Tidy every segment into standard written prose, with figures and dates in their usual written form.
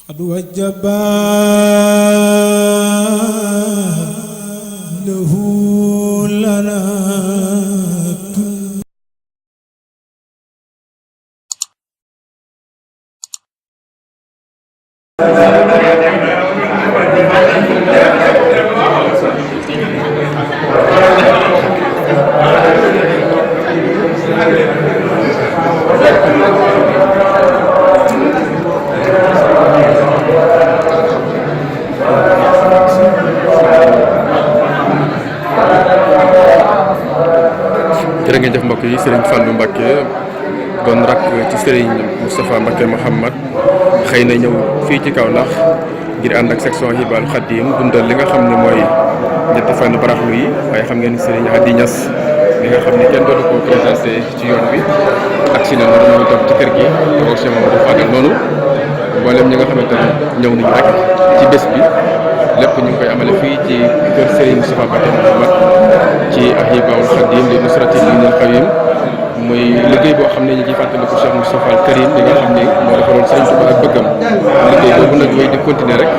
قد وجبا له لنا jërë ngeen jëf mbokk yi Serigne Fallou Mbacké doon rakk ci Serigne Moustapha Mbacké Mouhamad xëy na ñëw fii ci Kaolack ngir ànd ak section Hibaul Khadim dundal li nga xam ne mooy ñetti fànn baraxlu yi waaye xam ngeen ni Serigne Hady Niass li nga xam ne kenn dootu ko présenté ci yoon bi ak si ne noonu ñu toog ci kër gi toog Cheikh Mamadou Fadal noonu mboolem ñi nga xamante ne ñëw nañu rek ci bés bi lépp ñu ngi koy amale fii ci kër Serigne Moustapha Mbacké Mouhamad ci Hibaul Khadim li nusrati dinil qawim muy liggéey boo xam ne ñu ngi fàttaliku Cheikh Moustapha al Karim li nga xam ne moo defaloon Serigne Touba ak bëggam liggéey boobu nag wéy di continuer rek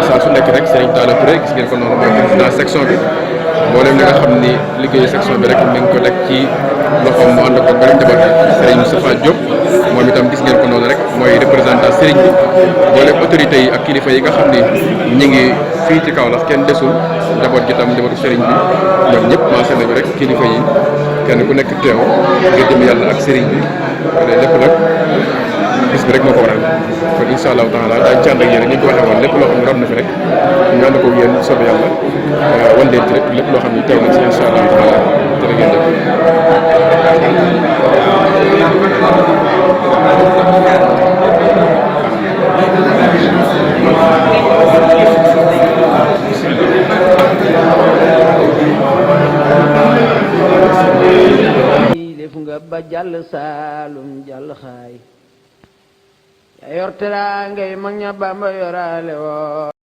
saa su nekk rek Serigne Talla Touré gis ngeen ko noonu mooy président section bi mboolem li nga xam ni liggéeyu section bi rek mi ngi ko teg ci loxoom mu ànd ko beneen njaboot bi Serigne Moustapha Diop moom itam gis ngeen ko noonu rek mooy représentant Serigne bi mboolem autorités yi ak kilifa yi nga xam ni ñi ngi fii ci Kaolack kenn desul njaboot gi tam njabootu Serigne bi ñoom ñëpp maase nañu rek kilifa yi kenn ku nekk teew ngir jëm yàlla ak Serigne bi lépp nag bis bi rek moo ko waral kon incha allahu taala daañu ci ànd ak yéen ñu ko waxee woon lépp loo xam ne rab na fi rek ñu ànd ko yéen soobee yàlla wan leen ci rek lépp loo xam ne teew na ci incha allahu taala jërë ngeen jëf. def nga ba jàll saalum jàll xaay yaa yor teraangay mag ña Bamba yoraale woo